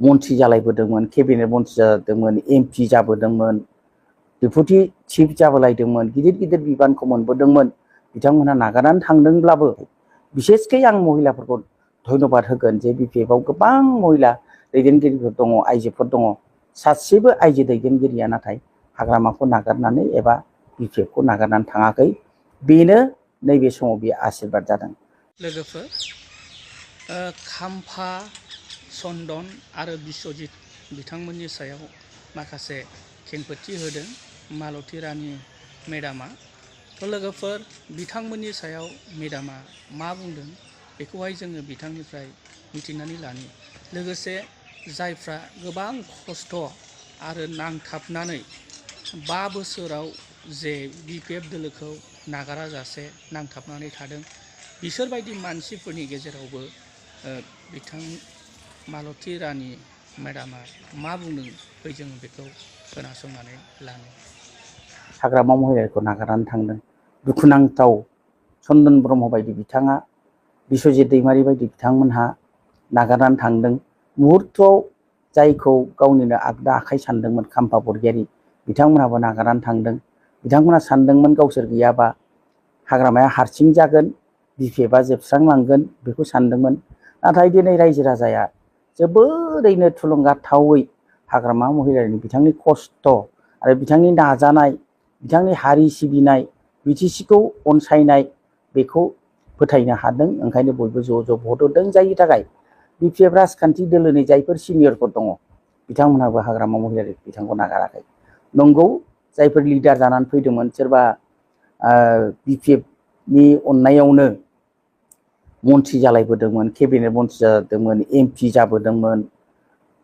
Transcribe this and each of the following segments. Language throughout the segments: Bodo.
मन्थ्रि जालायबोदोंमोन, केबिनेट मन्थ्रि जादोंमोन, एमपि जाबोदोंमोन, डेपुटि चिफ जाबोलायदोंमन, गिदिर गिदिर बिबानखौ मोनबोदोंमोन। बिथांमोनहा नागारनानै थांदोंब्लाबो बिसेसकै आं महिलाफोरखौ धन्यबाद होगोन जे बिपिएफआव गोबां महिला दैदेनगिरिफोर दङ, आइजोफोर दङ। सासेबो आइजो दैदेनगिरिया नाथाय हाग्रामाखौ नागारनानै एबा बिपिएफखौ नागारनानै थाङाखै। बेनो नैबे समाव बियो आशीर्बाद जादों। लोगोफोर खाम्फा, चन्दन आरो बिश्वजित बिथांमोननि सायाव माखासे खेंफोरथि होदों मालती रानी मेडामा। लोगोफोर बिथांमोननि सायाव मेडामा मा बुंदों बेखौहाय जोङो बिथांनिफ्राय मिथिनानै लानि। लोगोसे जायफ्रा गोबां खस्थ' आरो नांथाबनानै 5 बोसोराव जे बिपिएफ दोलोखौ नागाराजासे नांथाबनानै थादों, बिसोरबायदि मानसिफोरनि गेजेरावबो बिथां मालती रानी मेडामा मा बुंदों फै जों बेखौ खोनासंनानै लानो। हाग्रामा महिलाखौ नागारनानै थांदों। दुखुनांथाव चन्दन ब्रह्म बायदि बिथाङा, बिश्वजित दैमारि बायदि बिथांमोनहा नागारनानै थांदों। मुहुर्तआव जायखौ गावनिनो आगदा आखाइ सानदोंमोन खाम्फा बरगयारी बिथांमोनहाबो नागारनानै थांदों। बिथांमोनहा सानदोंमोन गावसोर गैयाबा हाग्रामाया हारसिं जागोन, बिपिएफआ जोबस्रांलांगोन बेखौ सानदोंमोन। नाथाय दिनै रायजो राजाया जोबोरैनो थुलुंगाथावै हाग्रामा महिलारिनि बिथांनि खस्थ' आरो बिथांनि नाजानाय, बिथांनि हारि सिबिनाय, बिटिसिखौ अनसायनाय बेखौ फोथायनो हादों। ओंखायनो बयबो ज' ज' भट होदों। जायनि थाखाय बिपिएफ राजखान्थि दोलोनि जायफोर सिनियरफोर दङ बिथांमोनहाबो हाग्रामा महिलारि बिथांखौ नागाराखै। नंगौ, जायफोर लिडार जानानै फैदोंमोन, सोरबा बिपिएफनि अननायावनो मन्थ्रि जालायबोदोंमोन, केबिनेट मन्थ्रि जादोंमोन, एमपि जाबोदोंमोन,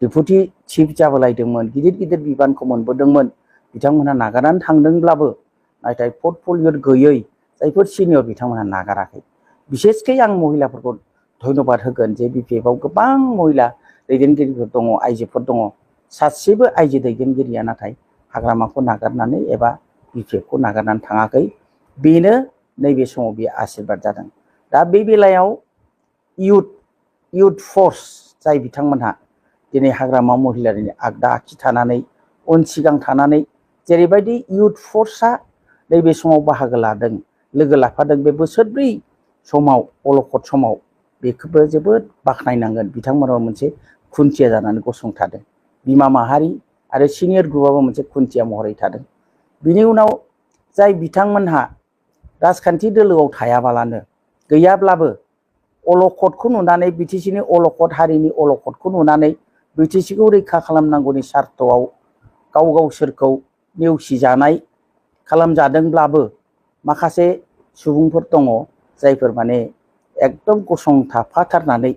डेपुटि चिफ जाबोलायदोंमोन, गिदिर गिदिर बिबानखौ मोनबोदोंमोन। बिथांमोनहा नागारनानै थांदोंब्लाबो नाथाय पर्टफलिय' गैयै जायफोर सिनियर बिथांमोनहा नागाराखै। बिसेसकै आं महिलाफोरखौ धन्यबाद होगोन जे बिपिएफआव गोबां महिला दैदेनगिरिफोर दङ, आइजोफोर दङ। सासेबो आइजो दैदेनगिरिया नाथाय हाग्रामाखौ नागारनानै एबा बिपिएफखौ नागारनानै थाङाखै। बेनो नैबे समाव बियो आशीर्बाद जादों। दा बे बेलायाव इयुथ फर्स जाय बिथांमोनहा दिनै हाग्रामा महिलारिनि आगदा आखि थानानै उन सिगां थानानै जेरैबायदि इयुथ फर्सआ नैबे समाव बाहागो लादों, लोगो लाफादों बे बोसोरब्रै समाव, अलखद समाव, बेखौबो जोबोद बाख्नायनांगोन। बिथांमोनाबो मोनसे खुन्थिया जानानै गसंथादों। बिमा माहारि आरो सिनियर ग्रुपआबो मोनसे खुन्थिया महरै थादों। बिनि उनाव जाय बिथांमोनहा राजखान्थि दोलोआव थायाबालानो गैयाब्लाबो अलखदखौ नुनानै, बिटिसिनि अलखद, हारिनि अलखदखौ नुनानै बिटिसिखौ रैखा खालामनांगौनि सार्थआव गावसोरखौ नेवसिजानाय खालामजादोंब्लाबो माखासे सुबुंफोर दङ जायफोर माने एकदम गसंथाफाथारनानै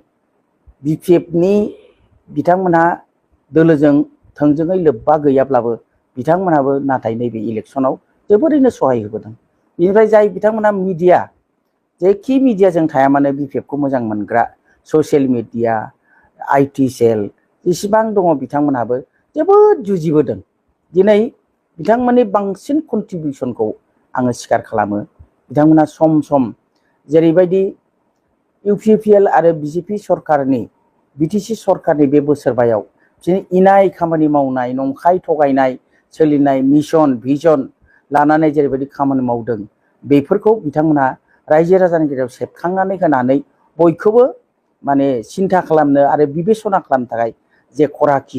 बिपिएफनि बिथांमोनहा दोलोजों थोंजोङै लोब्बा गैयाब्लाबो बिथांमोनहाबो नाथाय नैबे इलेक्सनाव जोबोरैनो सहाय होबोदों। बेनिफ्राय जाय बिथांमोनहा मिडिया, जेखि मिडियाजों थाया मानो बिपिएफखौ मोजां मोनग्रा, ससियेल मिडिया, आइटि सेल जेसेबां दङ बिथांमोनहाबो जोबोद जुजिबोदों। दिनै बिथांमोननि बांसिन कन्ट्रिबिउसनखौ आङो स्वीकार खालामो। बिथांमोना सम सम जेरैबायदि इउपिपिएल आरो बिजेपि सरकारनि, बिटिसि सरकारनि बे बोसोरबायाव बिदिनो इनाय खामानि मावनाय, नंखाय थगायनाय, सोलिनाय मिशन भिजन लानानै जेरैबायदि खामानि मावदों, बेफोरखौ बिथांमोना रायजो राजानि गेजेराव सेबखांनानै होनानै बयखौबो माने सिन्था खालामनो आरो बिबेसना खालामनो थाखाय जे खराखि